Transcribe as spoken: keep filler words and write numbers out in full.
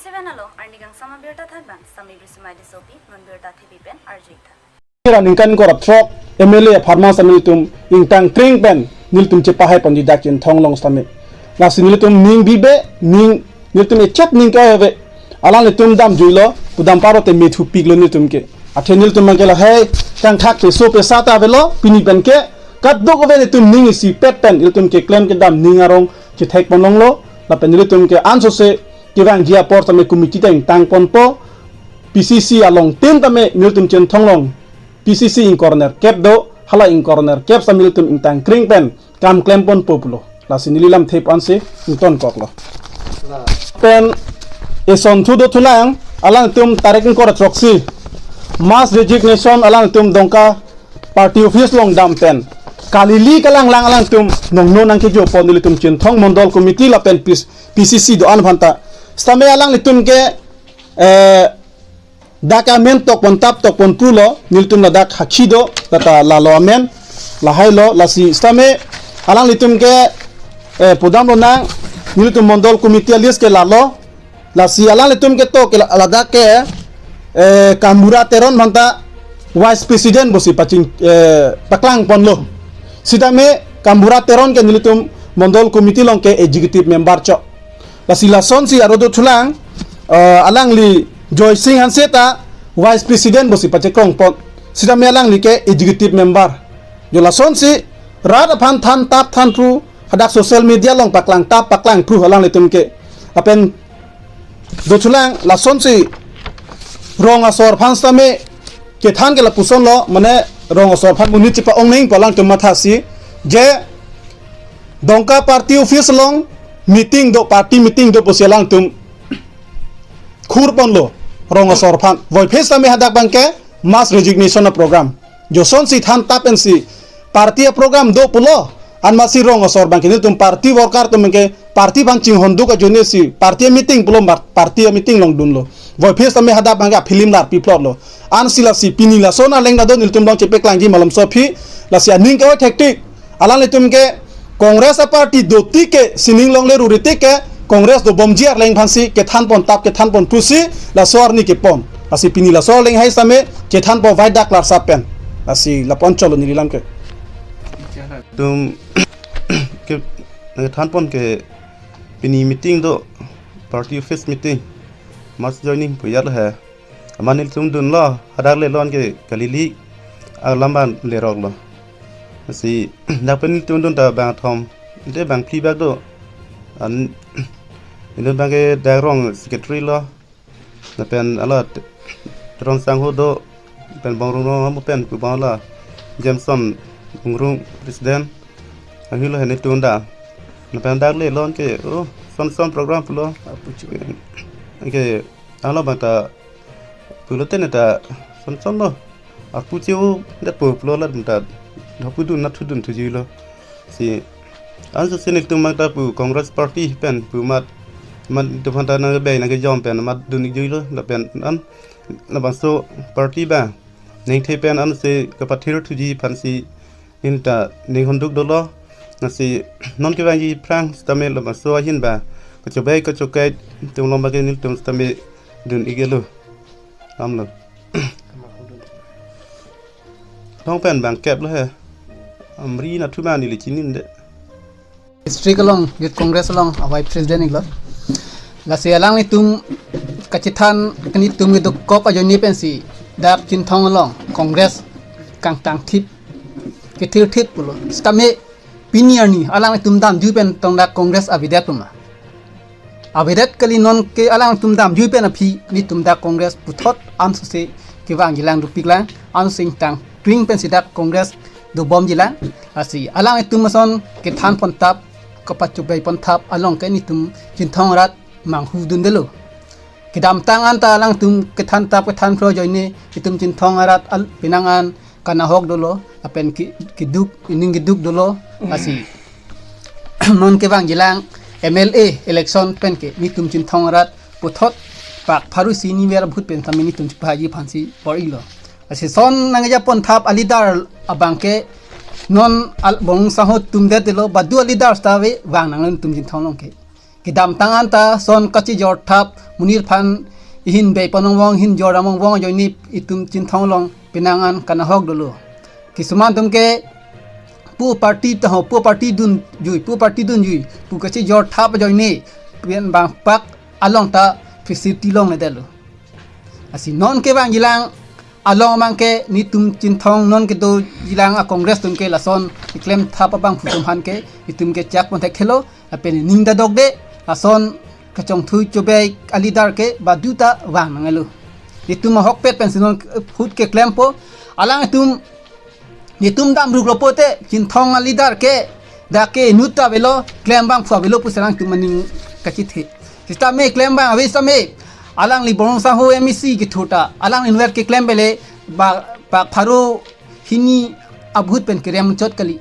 Seven along arni kangsam abirta thanbang Sami Brisimai Tissopi non birta thepi pen arju-ik tha. Kira ningkan ingkoi ra throk M L A apharman sitame nelitum ingtang kring pen nelitum chepahai ponji dak Chinthong along sitame. Lasi nelitum ning bibe, ning nelitum echet ning ke ave. Alanglitum damjuilo, pudam paro te me thupiklo nelitum ke. Athe nelitum abangke lahai kangthak peso pesa ta avelo, pini pen ke kadokave nelitum ning isipet pen nelitum keklem kedam ning arong chethek ponlonglo, lapen nelitum ke ansose kevangji apor sitame committee ta ingtang ponpo, P C C along tin tame nelitum Chinthong along P C C ingkoi ra nerkep do, hala ingkoi ra nerkep sitame nelitum ingtang kring pen kam klem ponpo pulo. Lasi neli lamthe pu-ansi ingtonkoklo. Pen eson thu do thulang, alangtum tarik ingkoi ra throksi mass resignation alangtum Dongka party office along dam pen kalili kalanglang alangtum nongno nangkejo pon nelitum Chinthong Mondol Committee lapen P C C do-an aphanta. Sitame alanglitum ke, eh, dak amen tok pontap tok ponpulo, nelitum ladak hakhi do, lata lalo amen, lahailo, lasi sitame alanglitum ke, eh, pudam lonang, nelitum Mondol Committee a-list ke lalo, lasi alanglitum ke to ke la-, ladak ke, eh, Kambura Teron aphanta Vice President pusi paching, eh, paklang ponlo. Sitame Kambura Teron ke nelitum Mondol Committee along ke Executive Member chok. Lasi lasonsi aro do thulang, eh, alangli Joy Singh Hanse ta Vice President pusi pachekrong pon. Sitame alangli ke Executive Member. Jo lasonsi rat aphan thantap thanpru hadak social media along paklangtap paklangpru alanglitum ke. Lapen do thulang lasonsi rong asor aphan sitame kethan ke lapusonlo, mane rong asor aphan monit chepa-ong nangpo alangtum mathasi, je Dongka party office along meeting do, party meeting do pusi alangtum khur ponlo rong asor aphan. Voiphit sitame hadak abangke mass resignation a-program. Josonsi thantap pensi party a-program do pulo. Anmatsi rong asor abangke nelitum party worker atum abangke party aphan chinghonduk ajoinesi party meeting pulo mar-, party meeting along dunlo. Voiphit sitame hadak abangke a-film larpi plotlo. Ansi lasi pini lason aleng ta do nelitum along chepaklangji malomso aphi, lasi aning ke-oi thektik. Alanglitum ke Congress a-party dotik ke sining longle ruritik ke Congress dobomji arleng aphansi kethan pontap kethan ponprusi laso arni kepon. Lasi pini laso aleng hai sitame chethan po vai dak larsap pen. Lasi lapu-an cholo neli lam ke. Tum ke than pon ke pini meeting do, party office meeting, mass joining pu ya lo he. Amat nelitum dunlo, hadak le lon ke kalili alam ban leroklo. Lasi dak pen nelitum dun ta bangthom, ante bangphli bak do. An, nelitum abangke dak rong secretary lo. Lapen hala T-, Teron Sangho do, pen Bongrung Ronghang pen pu abang hala Jameson Bongrung president. Anghilo he nelitum da. Lapen dak le lon ke, oh, son son program pulo. Ke, hala abang ta pulo tene ta son son lo. Apu cheu det po pulo la ta. Hapu dun na thu dun thuji lo. Si ansose nelitum abang ta pu Congress party pen pu mat, mat nelitum aphanta nangbe nangkejom pen mat dun-ik juilo lapen an labangso party ba ningthe pen ansose kapathir thuji aphansi neli ta ninghonduk dolo. Lasi non kevangji aphrang sitame labangso ahin ba kachobai kachokai atum along abangke nelitum sitame dun-ik-etlo. Amlo. Thong pen bangkep lo he. Amri na thuma neli chinine. District along Youth Congress along a-Vice President iklo. Lasi alanglitum kachethan kenitum keduk kok ajoine pensi dak Chinthong along Congress kangtang thip kethir thip pulo. Sitame pini arni alanglitum damjui pen tong dak Congress avedet puma. Avedet kali, non ke alanglitum damjui pen aphi nelitum dak Congress puthot ansose kevangjilang dopiklang, ansose ingtang kring pensi dak Congress dobomjilang. Lasi alanglitum ason kethan pontap kapachobai pontap along ke nelitum Chinthong arat manghu dundelo. Kedamtang anta alangtum kethan tap kethan phro ajoine nelitum Chinthong arat al pinang an kanahok dolo, lapen ki-, keduk, ining keduk dolo, lasi non kevangjilang M L A election pen ke nelitum Chinthong arat puthot pak pharo isi niver vote pen tame nelitum chepahaiji aphansi bor-ilo. Lasi son nangkeja ponthap a-leader abangke non al Bongrung Sangho atum detlo, badu a-leader ta ave vang nang nelitum Chinthong along ke. Kedamtang anta son kachijor thap monit aphan ihin bei ponong vong, ihin jor among vong ajoine itum Chinthong along penang an kanahok dolo. Kisuman atum ke pu party taho, pu party dunjui, pu party dunjui pu kachijor thap ajoine pen bang pak along ta facility longledetlo. Lasi non kevangjilang along abang ke netum Chinthong non kedojilang a Congress atum ke lason keklem thap abangphu atum aphan ke itum ke chak pon thekthe lo, lapen ning ta dokde, lason kachongthui chobei a leader ke baduta vang nanglo. Netum ahokpet pensi non ahut keklempo, alanglitum netum damruklo pote Chinthong a leader ke dak ke inut ta avelo, klem abangphu avelo pusi alangtum aning kachithe. Sitame klem abang ave sitame alangli Borong Sangho M A C kethu ta alangli inutvet keklem pele ba, ba pharo hini abhut pen kerem chot kali.